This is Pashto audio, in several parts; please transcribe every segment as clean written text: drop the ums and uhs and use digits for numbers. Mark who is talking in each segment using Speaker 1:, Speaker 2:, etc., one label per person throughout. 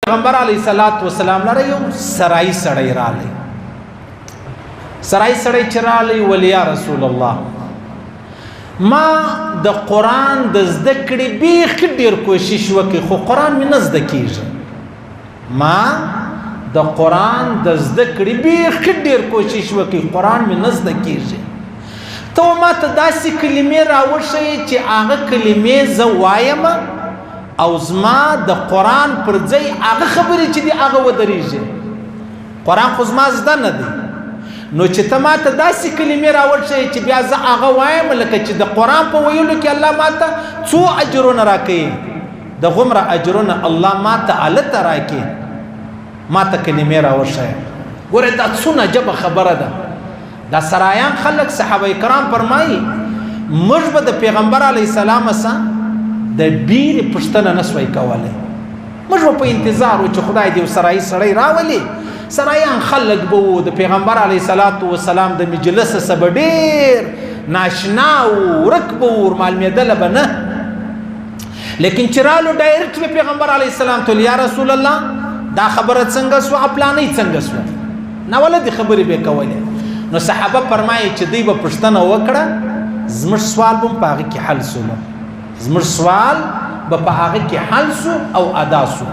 Speaker 1: پیغمبر علی صلوات و سلام لره یو سرای سړی رالی، سرای سړی چې رالی ولی یا رسول الله، ما د قرآن د زده کړې بیخي ډېر کوشش وکړ، خو قرآن مې نه زده کېږي. ما د قرآن د زده کړې بیخي ډېر کوشش وکړ، قرآن مې نه زده کېږي. ته ما ته داسې کلمې راوښیې چې هغه کلمې زه وایم او زما د قرآن پر ځای هغه خبرې چې دي هغه ودرېږي. قرآن خو زما زده نه دی، نو چې ته ما ته داسې کلمې راوښیې چې بیا زه هغه وایم، لکه چې د قرآن په ویلو کې الله ما ته څو اجرونه راکوي، دغومره اجرونه الله ما ته هلته راکړي، ما ته کلمې راوښیه. ګوره دا څونه عجبه خبره ده. دا سرایان خلک صحابه کرام فرمایي موږ به د پیغمبر علیه السلام سره د ډېرې پوښتنه نه سوای کولی، موږ به په انتظار و چې خدای دې یو سرایي سړی راولي. سرایان خلک به وو، د پیغمبر علیه الصلاة والسلام د مجلس څخه به ډېر ناشنا وو، ورک به وو، ورمعلومېدله به نه. لیکن چې رالو ډایرکټ به پیغمبر علیه السلام ته یا رسول الله دا خبره څنګه سوه، پلانۍ څنګه سوه، ناولدې خبرې به یې کولې. نو صحابه فرمایي چې دوی به پوښتنه وکړه، زموږ سوال به هم په هغه کې حل سو، زموږ سوال به په هغه کې حل سو او ادا سو.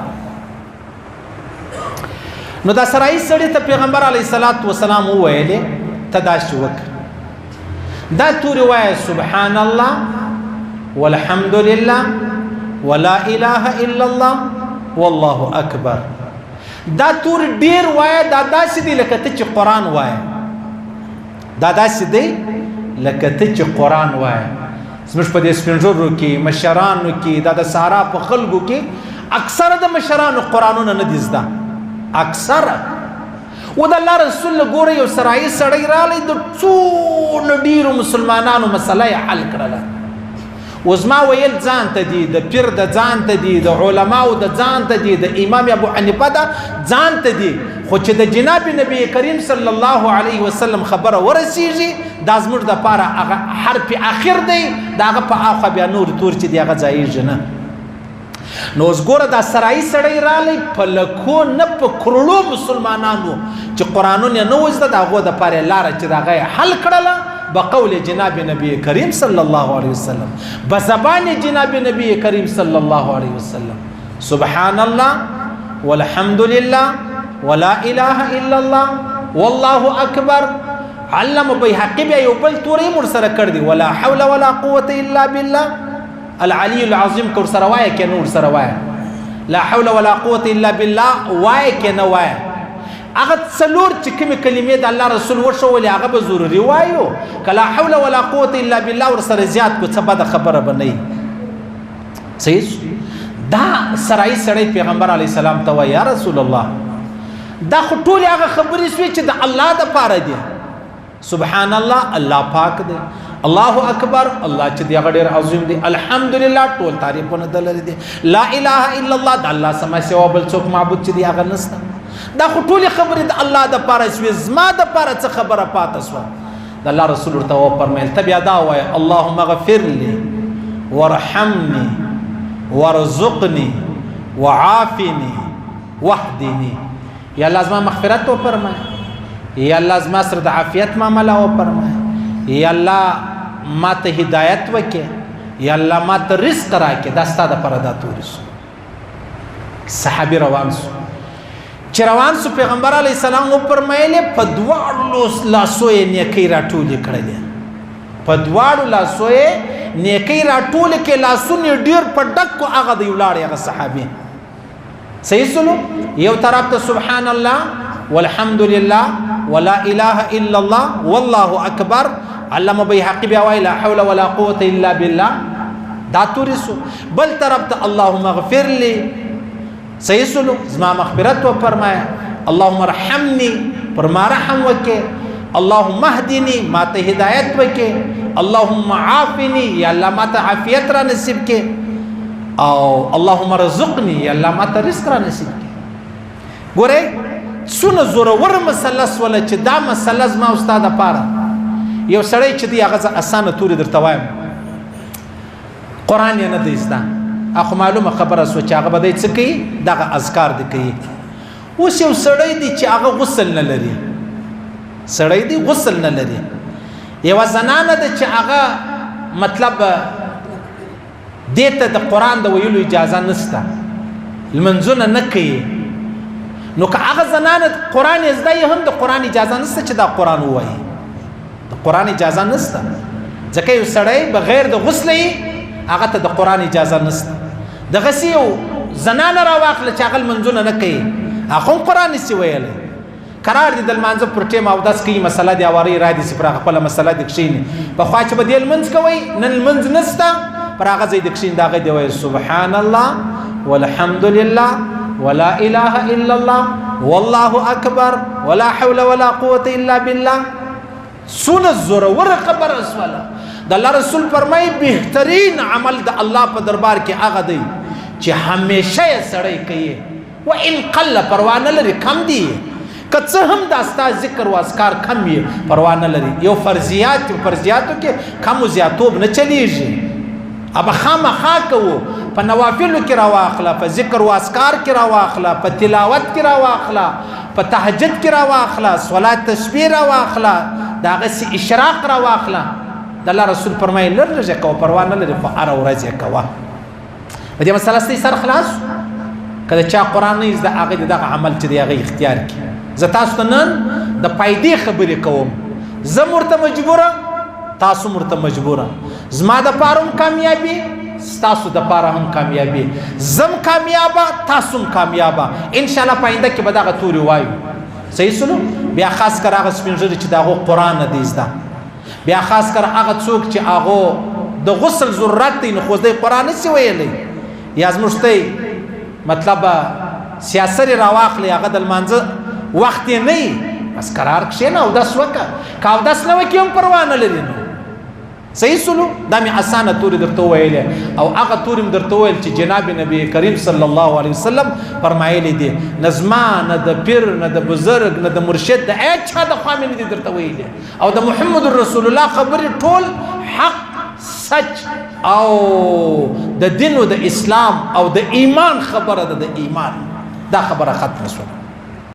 Speaker 1: نو دا سرایي سړي ته پیغمبر علیه الصلاة والسلام وویلې ته داسې وکړه، دا تورې وایه سبحان الله والحمد لله ولا اله الا الله والله اکبر. دا تور ډیر وایه، دا داسې دی لکه ته چې قرآن وایه، دا داسې دی لکه ته چې قرآن وایه. زموږ په دې سپینږیرو کې، مشرانو کې، دا د سارا په خلکو کې اکثره د مشرانو قرآنونه نه دي زده، اکثره. و د الله رسول له ګوره یو سرایي سړی راغلی، د څونه ډېرو مسلمانانو مسله یې حل کړله. اوس ما ویل ځان ته دي، د پیر د ځان ته دي، د علماو د ځان ته دي، د امام ابو حنیفه د ځان ته دي، خو چې د جناب نبی کریم صلی الله علیه وسلم خبره ورسیږي، دا زموږ دپاره هغه حرف اخر دی، د هغه په اخوا بیا نور تور چې دی هغه ځایېږي نه. نو اوس ګوره دا سرایي سړی راغلی، په لکو نه په کروړو مسلمانانو چې قرآنونه یې نه و زده، د هغو دپاره یې لاره چې د هغه یې حل کړله بقول جناب نبی کریم صلی الله علیه وسلم، بزبان جناب نبی کریم صلی الله علیه وسلم. سبحان الله والحمد لله ولا اله الا الله والله اکبر. علم بیهقي بیا یو بل توری هم ورسره کړی دی، ولا حول ولا قوة الا بالله العلی العظیم. که ورسره وایه که نه ورسره وایه، لا حول ولا قوة الا بالله وایه که نه وایه، هغه څلور چې کومې کلمې د الله رسول وښولې هغه به ضروري وایو. که لا حول ولا قوة الا بالله ورسره زیات کو څه بده خبره به نه وي. صحیح؟ دا سرایي سړی پیغمبر علیه السلام ته وایي یا رسول الله، دا خو ټولې هغه خبرې سوې چې د الله دپاره دي. سبحان الله، الله پاک دی، الله اکبر، الله چې دی هغه ډېر عظیم دی، الحمدلله ټول تعریفونه د لرې دي، لا اله الا الله، د الله سما سوا بل څوک معبود چې دی هغه نشته. دا خو ټولې خبرې د الله دپاره سوې، زما دپاره څه خبره پاته سوه؟ د الله رسول ورته وفرمیل ته بیا دا وایه اللهم اغفر لي وارحمني وارزقني وعافني واهدني. یا الله زما مغفرت وفرمایه، یا الله زما سره د عافیت معامله وفرمایه، یا الله ما ته هدایت وکړي، یا الله ما ته رزق راکړي. دا ستا دپاره دا توري سو. صحابي روان سو، چې روان سو پیغمبر علیه السلام وفرمایلې په دواړو لاسو یې نیکۍ راټولې کړلې، په دواړو لاسو یې نیکۍ راټولې کړې، لاسونه یې ډېر په ډک کو، هغه دی ولاړی هغه صحابي. صحیح سلو؟ یو طرف ته سبحان الله والحمد لله ولا اله الا الله والله اکبر. علامه بیهقي بیا وایي لا حول ولا قوة الا بالله، دا توري سو. بل طرف ته اللهم اغفر لي، صحیح سلو؟ زما مغفرت وفرمایه، اللهم ارحمني، پر ما رحم وکړې، اللهم اهدني، ما ته هدایت وکړې، اللهم عافني، یا الله ما ته عافیت را نصیب کړې، او اللهم رزقني، یا الله ما ته رزق را نصیب کړې. ګورئ څونه زورور مسله سوله چې دا مسله زما او ستا دپاره یو سړی چې دی هغه زه اسانه توري درته وایم، قرآن یې نه دی زده، اخو معلومه خبره سو چې هغه به دی څه کوي، دغه اذکار دی کوي. اوس یو سړی دی چې هغه غسل نه لري، سړی دی غسل نه لري، یوه زنانه ده چې هغه مطلب دې ته د قرآن د ویلو اجازه نسته، لمونځونه نه کوي، نو که هغه زنانه قرآن یې زده هم د قرآن اجازه نسته چې دا قرآن ووایي، د قرآن اجازه نسته، ځکه یو سړی بغیر د غسله یې هغه ته د قرآن اجازه نسته. دغسې یو زنانه راواخله چې هغه لمونځونه نه کوي، هغه هم قرآن نسي ویلی، قرار دي د لمانځه پر ټیم اودس کوي، مسله دې اوارۍ را دي پر هغه خپله مسله دې کښېني. پخوا چې به دې لمونځ کوئ، نن لمونځ نسته، پر هغه ځای دې کښېني، د هغه دې وایي سبحان الله والحمد لله ولا اله الا الله والله اکبر ولا حول ولا قوة الا بالله. څونه زوروره خبره سوله. د الله رسول فرمایي بهترین عمل د الله په دربار کې هغه دی چې همیشه یې سړی کوي، وان قل، پروا نه لري کم دی، که څه هم دا ستا ذکر و اذکار کم وي پروا نه لري. یو فرضیات فرضیاتو کې کم و زیاتوب نه چلیږي، ابه خامخا کوو، په نوافلو کې راواخله، په ذکر و اذکار کې راواخله، په تلاوت کې راواخله، په تهجد کې راواخله، صلات تسبیح راواخله، د هغسې اشراق راواخله. د الله رسول فرمایي لږ لږ یې کوه، پروا نه لري، خو هره ورځ یې کوه. په دې مسله ستاسې سر خلاص؟ که د چا قرآن نه زده، هغه دې دغه عمل چې دی هغه اختیار کړي. زه تاسو ته نن د فایدې خبرې کوم، زه هم ورته مجبوره، تاسو هم ورته مجبوره. زما دپاره هم کامیابي، ستاسو دپاره هم کامیابي، زه هم کامیابه، تاسو هم کامیابه. انشاءالله په آینده کې به دغه توري وایو. صحیح سولو؟ بیا خاص کر هغه سپین ږیري چې د هغو قرآن نه دی زده، بیا خاص کر هغه څوک چې هغو د غسل ضرورت دی، نو خو دی قرآن نسي ویلی، یا زموږ ته مطلب سیاسرې راواخلي، هغه د لمانځه وخت یې نه وي، بس قرار کښېنه اودس وکړه، که اودس نه وکړي هم پروا نه لري. نو صحیح سولو؟ دا مې اسانه تورې درته وویلې، او هغه تورې مې درته وویل چې جناب نبی کریم صلی الله علیه وسلم فرمایلی دي، نه زما، نه د پیر، نه د بزرګ، نه د مرشد، د هېچا د خوا مې نه دي درته ویلي. او د محمد رسول الله خبرې ټول حق، سچ او د دین او د اسلام او د ایمان خبره ده، د ایمان دا خبره ختمه شوه.